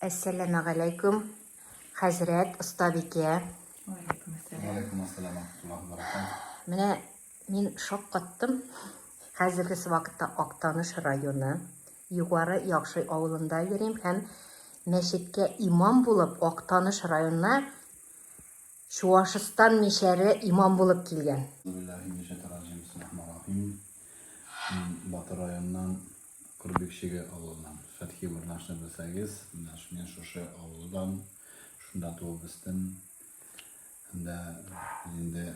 Әссәламегаләйкүм, хәзрәт, остабикә. Валейкум ассалам ва баракатуһ. Менә мин шаккаттым. Хәзерге вакытта Актаныш районы Югары Яхшый авылында йөрим һәм мәчеткә имам булып Актаныш районына Чуашстан мишәре имам булып килгән. Бисмиллаһи Мин Батыр районыннан Корбикчеге авылыннан. Фәтхи Бурнашны белсәгез, менә мин шушы авылдан, шунда туып үстем. Һәм дә инде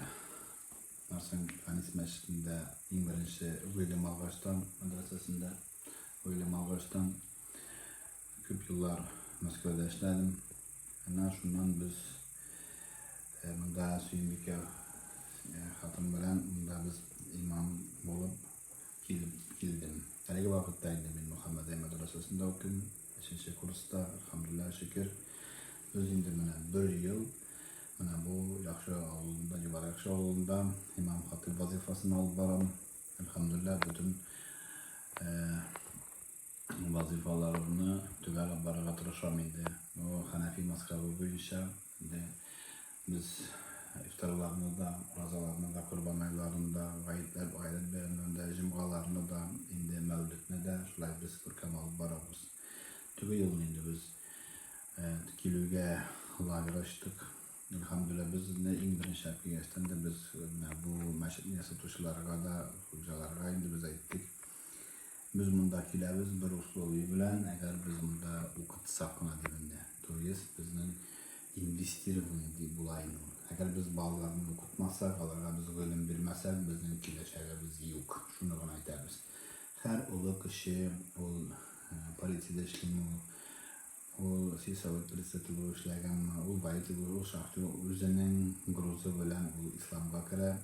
Нарсың Фәнис мәчетендә иң беренче гыйлем алгачтан, мәдрәсәсендә гыйлем алгачтан күп еллар Мәскәүдә эшләдем. Әнә шуннан без монда Сөембикә хатын белән монда без имам булып килеп килдем. Әлеге вакытта инде мин Мөхәммәдия мәдрәсәсендә укыйм, өченче курста, әлхәмдүлилләһ, шөкер. Без инде менә бер ел менә бу Яхшы авылында, Югары Яхшы авылында имам хатыйб вазифасын алып барам. Әлхәмдүлилләһ, бөтен вазифаларымны төгәл алып барырга тырышам инде. Бу Хәнәфи мәзхәбе буенча инде без ифтарларны да, уразаларны да, корбан айларын да, гаетләр, гайрәт бәйрәмнәрен дә, җомгаларны да, инде мәүлидне дә шулай без күркәм алып барабыз. Теге елны инде без килүгә лагерь ачтык. Әлхәмдүлилләһ, безне иң беренче алып килгәчтән дә без менә бу мәчетне ясатучыларга да, хуҗаларга инде без әйттек. Без монда киләбез бер условие белән, әгәр без монда укытсак кына дип инде. То есть безнең инвестирование дип була инде ул. Әгәр без балаларны укытмасак, аларга без гыйлем бирмәсәк, безнең киләчәгебез юк. Шуны гына әйтәбез. Һәр олы кеше, ул полициядә эшлиме ул, ул сельсовет председателе булып эшләгәнме, ул водитель булып, ул шахтер, үзенең грузы белән ул исламга керә.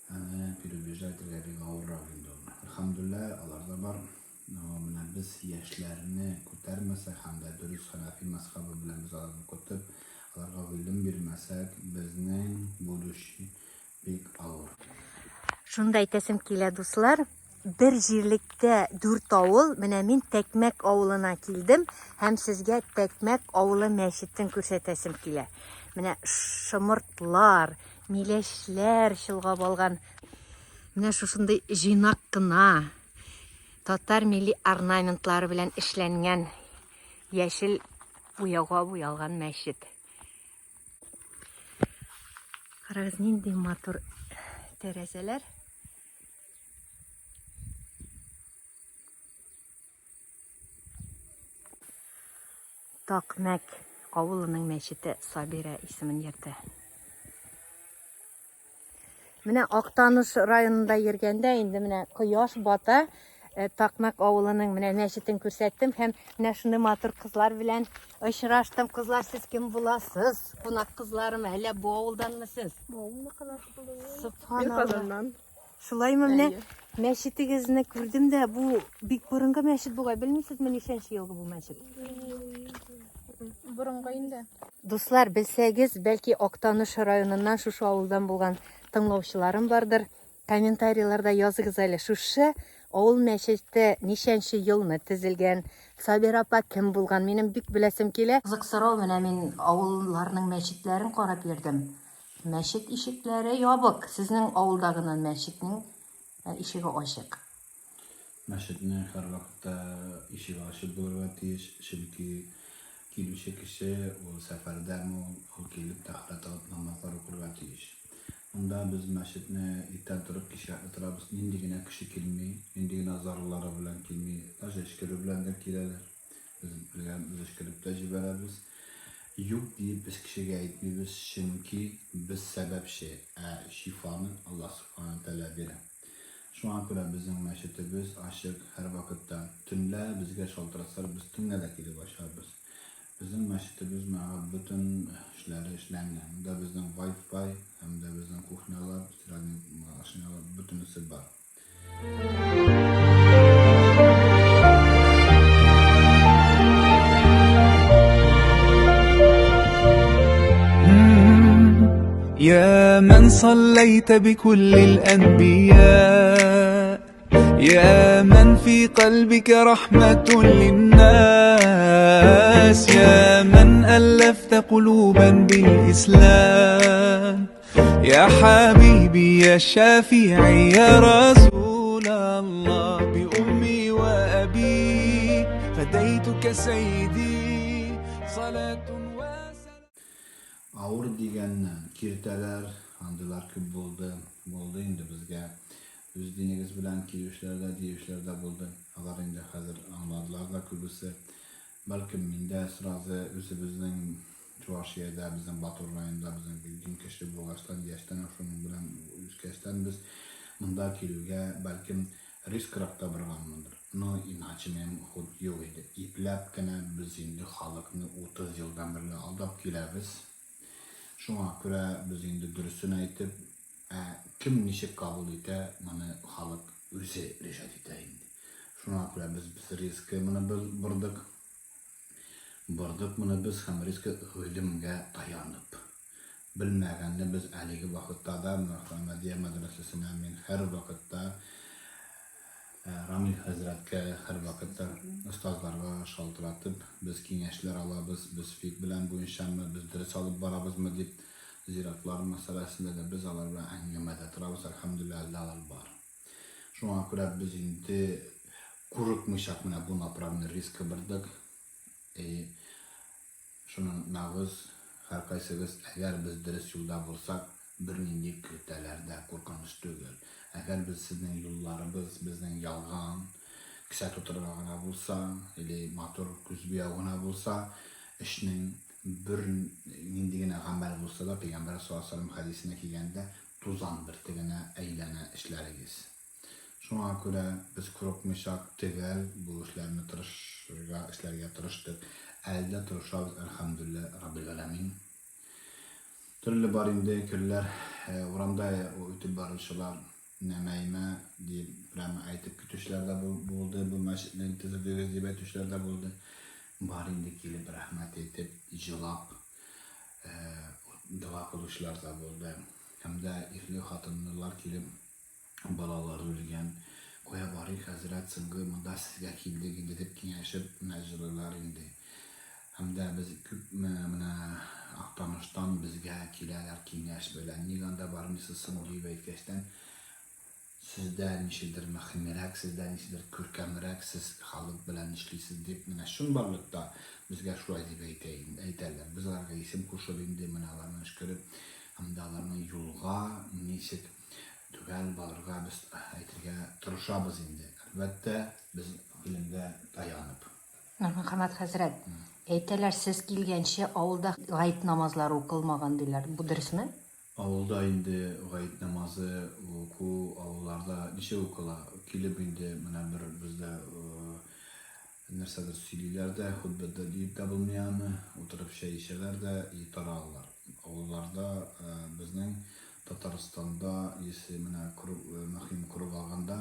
Аны переубеждать итәргә бик авыррак инде ул. Әлхәмдүлилләһ, алар да бар. Но менә без яшьләрне күтәрмәсәк һәм дә дөрес хәнәфи мәзхәбе белән без аларны укытып, аларга гыйлем бирмәсәк, безнең будущий бик авыр. Шуны да әйтәсем килә, дуслар, бер җирлектә дүрт авыл, менә мин Тәкмәк авылына килдем һәм сезгә Тәкмәк авылы мәчетен күрсәтәсем килә. Менә шомыртлар, Миләшләр чолгап алган. Менә шушындый җыйнак кына татар милли орнаментлары белән эшләнгән яшел буяуга буялган мәчет. Карагыз, нинди матур тәрәзәләр. Такмәк авылының мәчете Сабира исемен йөртә. Менә Актаныш районында йөргәндә инде менә кояш бата, э, Такмәк авылының менә мәчетен күрсәттем һәм менә шундый матур кызлар белән очраштым. Кызлар, сез кем буласыз? Кунак кызларым, әллә бу авылданмы сез? Бу авылныкылар. Мин Казаннан. Шулаймы менә мәчетегезне күрдем дә, бу бик борынгы мәчет бугай, белмисезме ничәнче елгы бу мәчет? Борынгы инде. Дуслар, белсәгез, бәлки Актаныш районыннан шушы авылдан булган тыңлаучыларым бардыр. Комментарийларда языгыз әле, шушы авыл мәчете ничәнче елны төзелгән, Сабира апа кем булган, минем бик беләсем килә. Кызык сорау, менә мин авылларның мәчетләрен карап йөрдем. Мәчет ишекләре ябык. Сезнең авылда гына мәчетнең ишеге ачык. Мәчетнең һәрвакытта ишеге ачык булырга тиеш, чөнки килүче кеше, ул сәфәрдәме ул, ул килеп тәһарәт алып намазлар укырга тиеш. Монда без мәчетне иртән торып кичкә хәтле торабыз, нинди генә кеше килми, нинди генә зарарлары белән килми, даже эчкерү белән дә киләләр. Без белгән, без эчкереп тә җибәрәбез. Юк диеп без кешегә әйтмибез, чөнки без сәбәпче, ә шифаны Аллаһ Сүбхәнәһү вә Тәгалә бирә. Шуңа күрә безнең мәчетебез ачык һәрвакытта. Төнлә безгә шалтыратсалар, без төнлә дә килеп ачабыз. Безнең мәчетебез менә бөтен эшләре эшләнгән. Монда безнең вай-фай һәм дә безнең кухнялар, стиральный машиналар, бөтенесе бар. يا من صليت بكل الأنبياء يا من في قلبك رحمة للناس. الناس يا من ألفت قلوبا بالإسلام يا حبيبي يا شفيعي يا رسول الله بأمي وأبي فديتك سيدي صلاة وسلام Авыр дигәннән, киртәләр, андыйлар күп булды. Булды инде безгә. Үз динегез белән килүчеләр дә, диючеләр дә булды. Алар инде хәзер аңладылар да күбесе. Бәлкем мин дә сразу үзебезнең Чувашиядә, безнең Батур районында безнең дин кеше булгачтан, яшьтән үк шуның белән үскәчтән без монда килүгә бәлкем рискрак та барганмындыр. Но иначе минем ход юк иде. Ипләп кенә без инде халыкны 30 елдан бирле алдап киләбез. Шуңа күрә без инде дөресен әйтеп, ә кем ничек кабул итә, моны халык үзе решать итә инде. Шуңа күрә без без риска моны бордык. Бордык моны без һәм риска гыйлемгә таянып. Белмәгәнне без әлеге вакытта да Мөхәммәдия мәдрәсәсенә мин һәрвакытта Рамил хәзрәткә һәрвакытта остазларга шалтыратып, без киңәшләр алабыз, без фик белән буенчамы, без дөрес алып барабызмы дип, зиратлар мәсьәләсендә дә без алар белән әңгәмәдә торабыз, әлхәмдүлилләһ, әле дә алар бар. Шуңа күрә без инде курыкмыйчак менә бу направление риска бирдек. И Шуның нагыз, һәркайсыгыз, әгәр без дөрес юлда булсак, бернинди киртәләр дә куркыныч түгел. Әгәр без сезнең юлларыбыз безнең ялган, кесә тутырырга гына булса, или матур күз буяу гына булса, эшнең бер нинди генә гамәл булса да, Пәйгамбәр саллаллаһу алейһи ва сәлләм хәдисенә килгәндә, тузан бөртегенә әйләнә эшләрегез. Шуңа күрә без курыкмыйча төгәл бу эшләрне тырышырга, эшләргә тырыштык. Әле дә тырышабыз, әлхәмдүлилләһ раббил галәмин. Төрле бар инде керләр, э, урамда үтеп баручылар нәмәймә дип прямо әйтеп китүчеләр дә булды, бу мәчетне төзедегез дип әйтүчеләр дә булды. Бар инде килеп рәхмәт әйтеп, җылап, э, дога кылучылар да булды. Һәм дә ирле-хатынлылар килеп балалар үлгән. Кая барыйк, хәзрәт, соңгы монда сезгә килдек инде дип киңәшеп менә җылыйлар инде. Һәм дә без күп менә Актаныштан безгә киләләр киңәш белән. Ник анда бармыйсыз соң дип әйткәчтән, сездә ничектер мөһимрәк, сездә ничектер күркәмрәк, сез халык белән эшлисез дип менә чынбарлыкта безгә шулай дип әйтә, әйтәләр. Без аларга исем кушып инде менә аларны өшкереп һәм дә аларны юлга ничек Төгәл барырга без әйтергә тырышабыз инде. Әлбәттә, без гыйлемгә таянып. Нурмөхәммәт хәзрәт, әйтәләр, сез килгәнче авылда гает намазлары укылмаган диләр. Бу дөресме? Авылда инде гает намазы уку авылларда ничек укыла? Килеп инде менә бер бездә Нәрсәдер сөйлиләр дә, хөтбә дә диеп тә булмый аны, утырып чәй эчәләр дә и таралалар. Авылларда безнең Татарстанда, если менә мөһим круг алганда,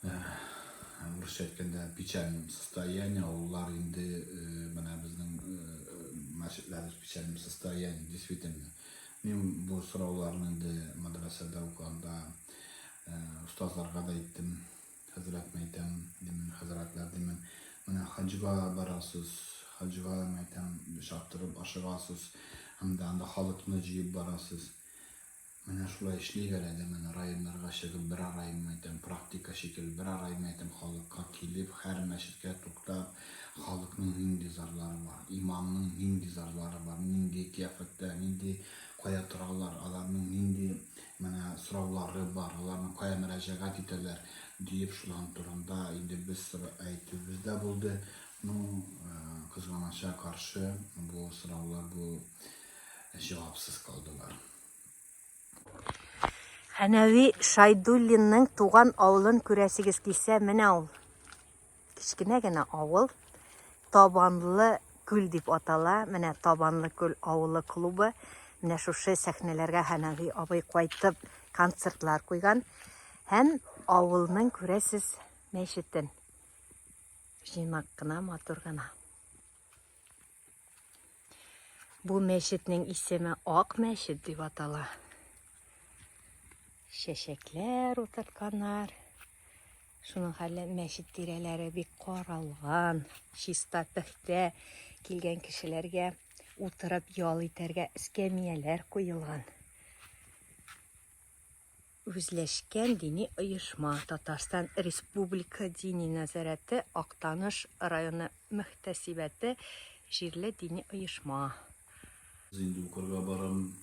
урысча әйткәндә, печальном состоянии, авыллар инде менә безнең мәчетләребез печальном состоянии, действительно. Мин бу сорауларны инде мәдрәсәдә укыганда остазларга да әйттем. Хәзрәтне әйтәм, димен, хәзрәтләр, димен, менә хаҗга барасыз, хаҗга, әйтәм, чаптырып ашыгасыз, һәм дә анда халыкны җыеп барасыз. Менә шулай эшлик әле, димен, районнарга чыгып, бер арайм, әйтәм, практика шикелле, бер арайм, әйтәм, халыкка килеп, һәр мәчеткә туктап, халыкның нинди зарлары бар, имамның нинди зарлары бар, нинди кыяфәттә, нинди, кая торалар, аларның нинди Менә сораулары бар, аларны кая мөрәҗәгать итәләр, диеп шулар турында инде без әйтүебез дә булды. Ну, кызганача каршы, бу сораулар бу җавапсыз калдылар. Хәнәви Шайдуллинның туган авылын күрәсегез килсә, менә ул. Кечкенә генә авыл. Табанлы күл дип атала. Менә Табанлы күл авылы клубы. Менә шушы сәхнәләргә Хәнәфи абый кайтып концертлар куйган. Һәм авылның күрәсез мәчетен. Җыйнак кына, матур гына. Бу мәчетнең исеме Ак мәчет дип атала. Чәчәкләр утыртканнар. Шуның хәле мәчет тирәләре бик каралган, чиста, пөхтә, килгән кешеләргә утырып ял итәргә эскәмияләр куелган. Үзләшкән дини оешма Татарстан Республика Дини нәзарәте Актаныш районы мөхтәсибәте җирле дини оешма. Без инде укырга барам.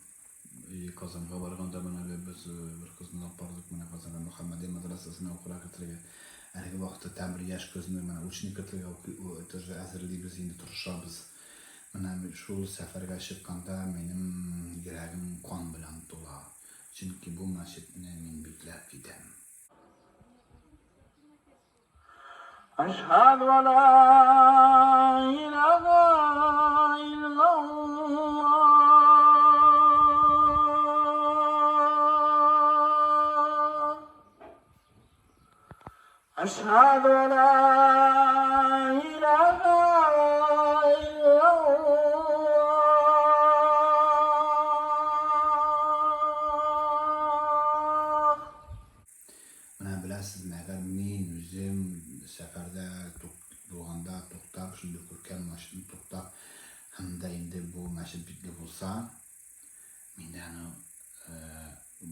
И Казанга барганда менә әле без бер кызны алып бардык менә Казанга Мөхәммәдия мәдрәсәсенә укырга кертергә. Әлеге вакытта тәм бер яшь кызны менә ученик кертергә тоже әзерлибез инде, тырышабыз. Менә шул сәфәргә чыкканда минем йөрәгем кан белән тула. Чөнки бу мәчетне мин бикләп китәм. Әшһәдү ә лә иләһә иллаллаһ. Әшһәдү ә лә иләһә иллаллаһ. Менә беләсезме, әгәр мин үзем сәфәрдә булганда туктап, шундый күркәм мәчетне туктап, һәм дә инде бу мәчет бикле булса, мин дә аны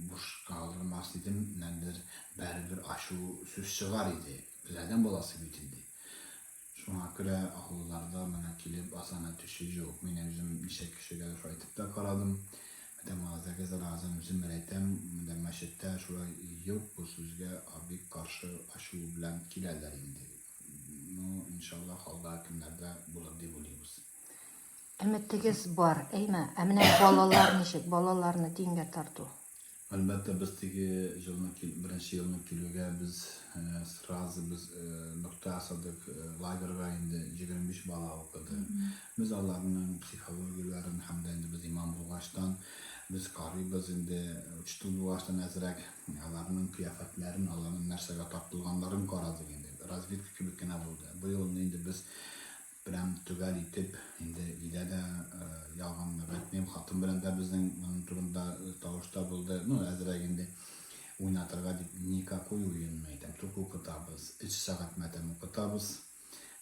буш калдырмас идем, нәндер бәребер ачу сүз чыгар иде. Без адәм баласы бит инде. Шуңа күрә авылларда менә килеп азан әйтүче юк. Мин үзем ничә кешегә шулай әйтеп тә карадым. Менә мәгазәгез әле азан үзем бер әйтәм, менә мәчеттә шулай юк, бу сүзгә бик каршы ачу белән киләләр инде. Ну, иншаллаһ, алда көннәрдә булыр дип уйлыйбыз. Өметегез бар, әйме? Ә менә балалар ничек? Балаларны дингә тарту. Әлбәттә, без теге җылны, беренче елны килүгә без сразу без нокта ясадык, лагерьга инде 25 бала укыды. Без аларның психологияләрен һәм дә инде без имам булгачтан, без карыйбыз инде, учитель булгачтан әзрәк аларның кыяфәтләрен, аларның нәрсәгә тартылганнарын карадык инде. Разведка кебек кенә булды. Бу елны инде без Прям төгәл итеп, инде өйдә дә ялганлап әйтмим, хатын белән дә безнең моның турында тавыш та булды. Ну, әзрәк инде уйнатырга дип, никакой уен, әйтәм, только укытабыз. Өч сәгать мәтәм укытабыз.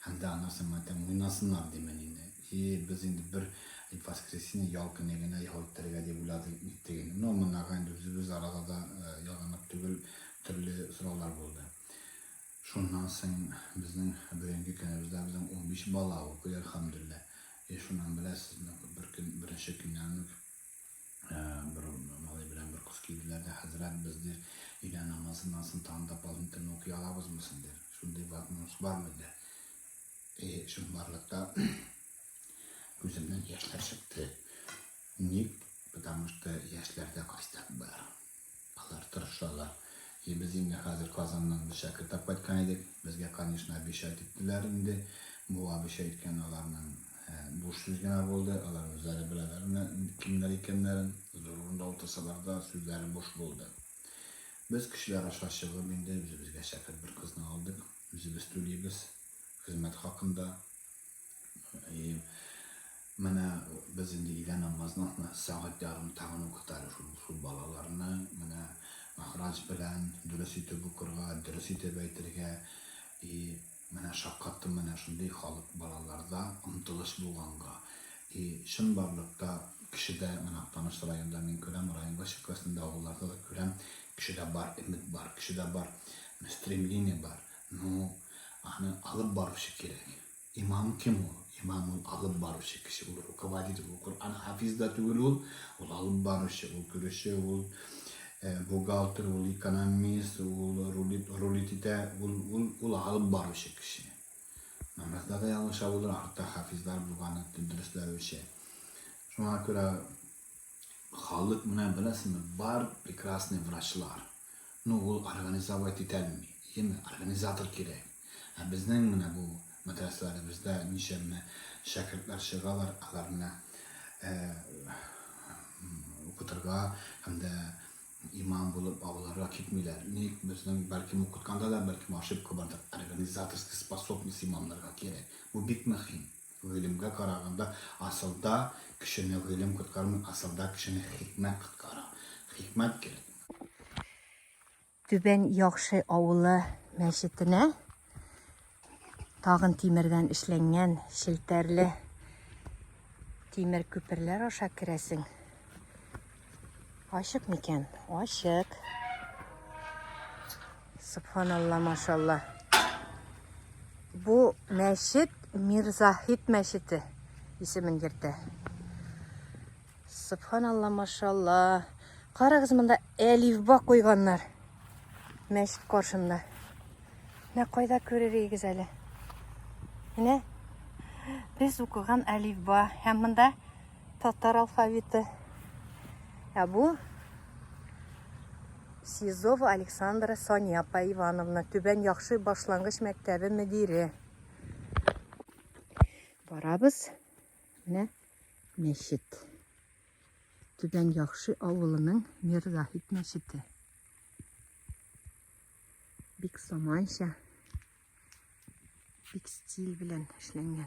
Һәм дә аннан соң мәтәм уйнасыннар димен инде. И без инде бер воскресенье ял көне генә ял иттерергә дип уйладык, ниттек инде. Но моннарга инде үзебез арада да ялганлап түгел, төрле сораулар булды. Шуннан соң безнең бүгенге көнебездә безнең 15 бала укый, әлхәмдүлилләһ. И шуннан беләсезме, бер көн, беренче көннән үк бер малай белән бер кыз килделәр дә, хәзрәт, без ди, өйлә намазыннан соң тагын дополнительно укый алабызмы соң, ди. Шундый возможность бармы, ди. И чынбарлыкта күземнән яшьләр чыкты. Ник? Потому что яшьләрдә костяк бар. Алар тырышалар. И без инде хәзер Казаннан бер шәкерт алып кайткан идек. Безгә, конечно, обещать иттеләр инде. Бу обещать иткән аларның буш сүз генә булды. Алар үзләре беләләр менә кемнәр икәннәрен. Зур урында утырсалар да, сүзләре буш булды. Без кешеләр аша чыгып инде үзебезгә шәкерт бер кызны алдык. Үзебез түлибез хезмәт хакын да. И менә без инде өйлә намазын сәгать ярым тагын укыта әле шул, шул балаларны. Менә махраҗ белән дөрес итеп укырга, дөрес итеп әйтергә. И менә шаккаттым менә шундый халык балаларда омтылыш булганга. И чынбарлыкта кешедә, менә Актаныш районында мин күрәм, районга чыккач инде авылларда да күрәм, кешедә бар өмет бар, кешедә бар стремление бар. Ну, аны алып баручы кирәк. Имам кем ул? Имам ул алып баручы кеше, ул руководитель, ул Коръән хафиз да түгел ул, ул алып баручы, ул күрүче, ул бухгалтер, ул экономист, ул рулит, рулит итә, ул, ул, ул алып баручы кеше. Намазда да ялгыша булыр, артта хафизлар булганы дөресләүче. Шуңа күрә халык менә беләсеңме, бар прекрасный врачлар. Ну, ул организовать итәлми. Яме, организатор кирәк. Ә безнең менә бу мәдрәсәләребездә ничә менә шәкертләр чыгалар, алар менә укытырга һәм дә имам булып авылларга китмиләр. Ник безнең бәлкем укытканда да бәлкем ошибка бардыр. Организаторский способность имамнарга кирәк. Бу бик мөһим. Гыйлемгә караганда, асылда кешене гыйлем коткармый, асылда кешене хикмәт коткара. Хикмәт кирәк. Түбән Яхшый авылы мәчетенә. Тагын тимердән эшләнгән челтәрле тимер күперләр аша керәсең. Ачык микән? Ачык. Субханалла, машалла. Бу мәчет Мирзаһит мәчете исемен йөртә. Субханалла, машалла. Карагыз, монда әлифба куйганнар. Мәчет каршында. Менә кайда күрер идегез әле. Менә без укыган әлифба һәм монда татар алфавиты. Ә бу Сизова Александра Соня апа Ивановна, Түбән Яхшы башлангыч мәктәбе мөдире. Барабыз. Менә мәчет. Түбән Яхшы авылының Мирзаһит мәчете. Бик заманча, бик стиль белән эшләнгән,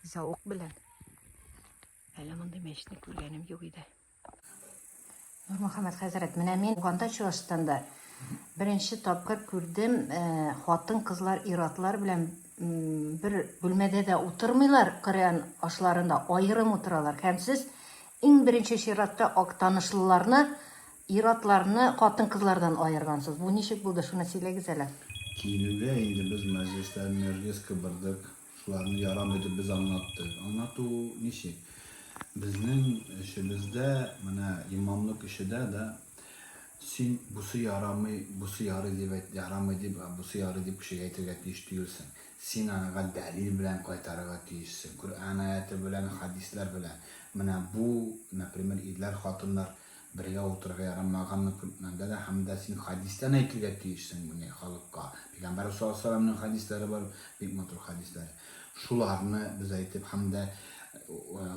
зәвык белән. Әле мондый мәчетне күргәнем юк иде. Нурмөхәммәт хәзрәт, менә мин туганда Чувашстанда беренче тапкыр күрдем, э, хатын-кызлар ир-атлар белән бер бүлмәдә дә утырмыйлар, Коръән ашларында аерым утыралар. Һәм сез иң беренче чиратта актанышлыларны Ир-атларны хатын-кызлардан аергансыз. Бу ничек булды, шуны сөйләгез әле. Киенүгә инде без мәҗлесләрне резко бордык. Шуларны ярамый дип без аңлаттык. Аңлату ничек? Безнең эшебездә, менә имамлык эшедә дә син бусы ярамый, бусы ярый дип әйт, ярамый дип, бусы ярый дип кешегә әйтергә тиеш түгелсең. Син аңа дәлил белән кайтарырга тиешсең. Коръән аяте белән, хәдисләр белән. Менә бу, например, ирләр, хатыннар Бергә утырырга ярамаганны Коръәндә дә һәм дә син хәдистән әйтергә тиешсең моны халыкка. Пәйгамбәрбез саллаллаһу алейһи ва сәлләмнең хәдисләре бар, бик матур хәдисләре. Шуларны без әйтеп һәм дә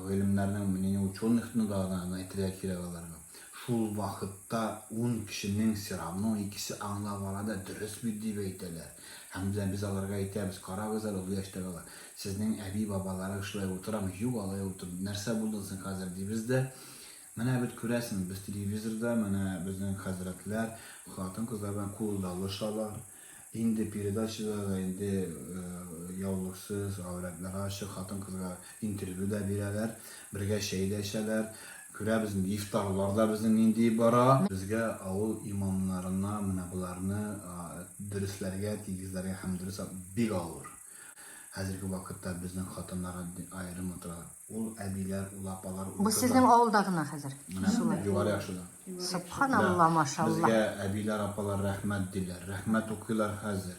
гыйлемнәрнең мнение ученыхны да әйтергә кирәк аларга. Шул вакытта ун кешенең все равно икесе аңлап ала да дөрес бит дип әйтәләр. Һәм дә без аларга әйтәбез, карагыз әле олы яшьтәге алар, сезнең әби-бабаларыгыз шулай утырамы? Юк, алай утырмый. Нәрсә булды соң хәзер дибез дә, Менә бит күрәсең, без телевизорда, менә безнең хәзрәтләр хатын-кызлар белән кул да алышалар. Инде передачада да инде яулыксыз, гаурәтләре ачык хатын-кызга интервью да бирәләр, бергә чәй дә эчәләр. Күрәбез инде, ифтарлар да безнең нинди бара. Безгә авыл имамнарына менә боларны дөресләргә, тигезләргә һәм дөрес бик авыр. Хәзерге вакытта безнең хатыннар аерым утыралар. Ул әбиләр, ул апалар, ул Бу сезнең авылда гына хәзер. Менә шулай. Югары Яхшыда. Сөбханалла, машалла. Безгә әбиләр, апалар рәхмәт диләр. Рәхмәт укыйлар хәзер.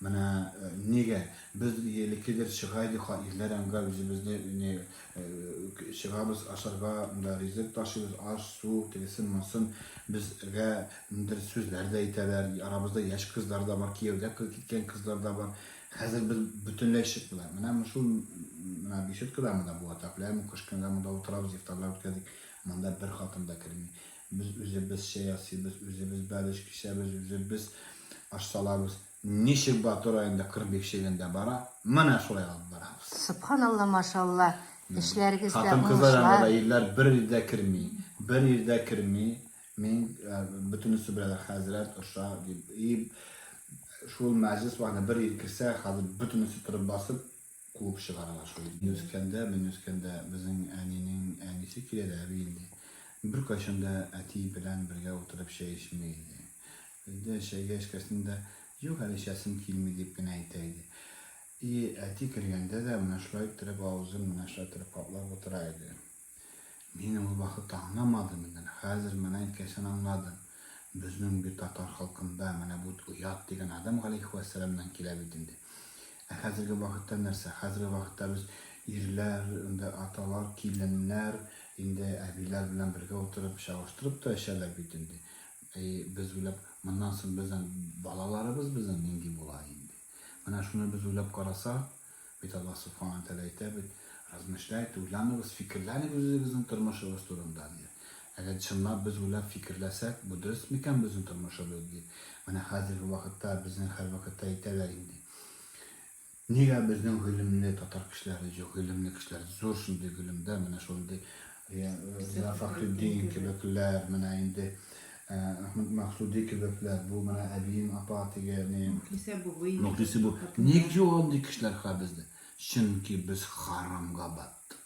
Менә э, нигә? Без элеккедер чыга идек, ирләр янга үзебезне не э, чыгабыз ашарга, монда ризык ташыйбыз, аш, су, тегесен, монысын. Безгә ниндидер сүзләр дә әйтәләр. Арабызда яшь кызлар да бар, кияүгә киткән кызлар да бар. Хәзер без бөтенләй чыкмыйлар. Менә шул менә беседкада монда бу отопляем, кыш көнгә монда утырабыз, ифтарлар үткәрдек. Монда бер хатын да керми. Без үзебез чәй ясыйбыз, үзебез бәлеш кисәбез, үзебез аш салабыз. Ничек Батур аенда 45 елында бара, менә шулай алып барабыз. Сөбханалла, машалла, эшләрегездә Хатын-кызлар янында да уңышлар. ирләр бер ирдә керми. Бер ирдә керми. Мин бөтенесе беләләр, хәзрәт оша дип. И шул мәҗлес вакытында бер ир керсә, хәзер бөтенесе торып басып куып чыгаралар шул. Мин үскәндә, мин үскәндә безнең әнинең әнисе килә дә, әби инде. Беркайчан да әти белән бергә утырып чәй эчми иде. Инде чәйгә эчкәсен дә, юк әле эчәсем килми дип кенә әйтә иде. И әти кергәндә дә менә шулай иттереп авызын менә шулай иттереп каплап утыра иде. Мин ул вакытта аңламадым инде, хәзер менә әйткәчен аңладым. Безнең бит татар халкында менә бу оят дигән Адәм галәйһи вәссәламнән килә бит инде. Ә хәзерге вакытта нәрсә? Хәзерге вакытта без ирләр, инде аталар, киленнәр инде әбиләр белән бергә утырып чагыштырып та эчәләр бит инде. И без уйлап, моннан соң безнең балаларыбыз безнең нинди була инде? Менә шуны без уйлап карасак, Бит Аллаһ Сүбхәнәһү вә Тәгалә әйтә бит, Размышляйте, уйланыгыз, фикерләнегез үзегезнең тормышыгыз турында, ди. Әгәр чынлап без уйлап фикерләсәк, бу дөрес микән безнең тормышыбыз, ди. Менә хәзерге вакытта безнең һәрвакытта әйтәләр инде. Нигә безнең гыйлемле татар кешеләре юк, гыйлемле кешеләр зур шундый гыйлемдә, менә шундый Риза Фәхретдин кебекләр, менә инде. Әхмәт Максуди кебекләр, бу менә әбием апа теге ни. Мөхлисә бубый. Мөхлисә бу. Ник юк андый кешеләр хәзер бездә? Чөнки без харамга баттык.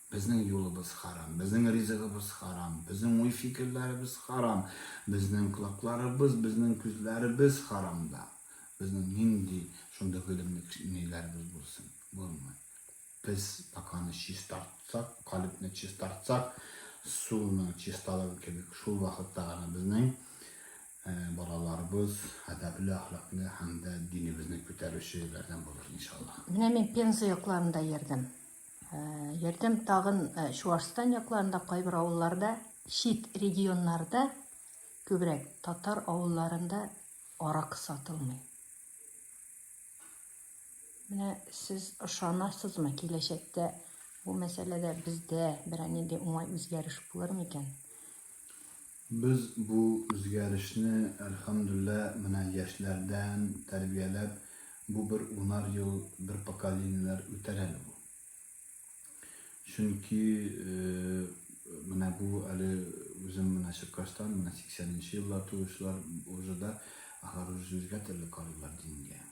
Безнең юлыбыз харам, безнең ризыгыбыз харам, безнең уй-фикерләребез харам, безнең колакларыбыз, безнең күзләребез харамда. Безнең нинди шундый гыйлемле ниләребез булсын? Булмый. Без баканы чистартсак, калебне чистартсак, суның чисталыгы кебек, шул вакытта гына безнең балаларыбыз әдәпле, әхлаклы һәм дә динебезне күтәрүчеләрдән булыр, иншаллаһ. Менә мин Пенза якларында йөрдем. Йөрдем тагын Чуашстан якларында, кайбер авылларда, чит регионнарда күбрәк татар авылларында аракы сатылмый. Менә сез ышанасызмы, киләчәктә бу мәсьәләдә бездә берәр нинди уңай үзгәреш булыр микән? Без бу үзгәрешне, әлхәмдүлләһ, менә яшьләрдән тәрбияләп, бу бер унар ел, бер поколениеләр үтәр әле бу. Чөнки менә бу әле үзем менә чыккачтан, менә 80 нче еллар туучылар уже да, алар уже үзгә төрле карыйлар дингә.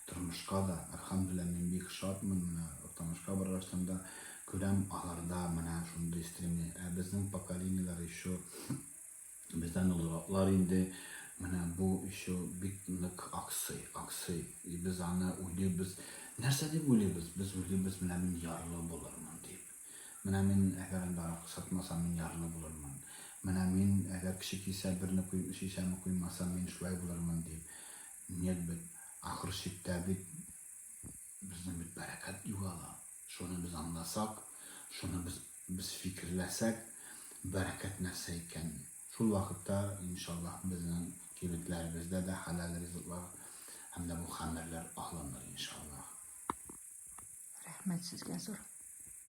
Тормышка да, әлхәмдүлилләһ, мин бик шатмын, менә Актанышка баргачтан да күрәм, аларда менә шундый стремление. Ә безнең поколениеләр еще бездән олыраклар инде, менә бу еще бик нык аксый, аксый. И без аны уйлыйбыз. Нәрсә дип уйлыйбыз? Без уйлыйбыз, менә мин ярлы булырмын дип. Менә мин, әгәр инде аракы сатмасам, мин ярлы булырмын. Менә мин, әгәр кеше килсә, берне куй, шешәне куймасам, мин шулай булырмын дип. Нет бит, ахыр чиктә бит безнең бит бәрәкәт югала. Шуны без аңласак, шуны без без фикерләсәк, бәрәкәт нәрсә икәнен. Шул вакытта, иншаллаһ, безнең кибетләребездә дә хәләл ризыклар һәм дә бу хәмерләр алыныр, иншаллаһ. Рәхмәт сезгә зур.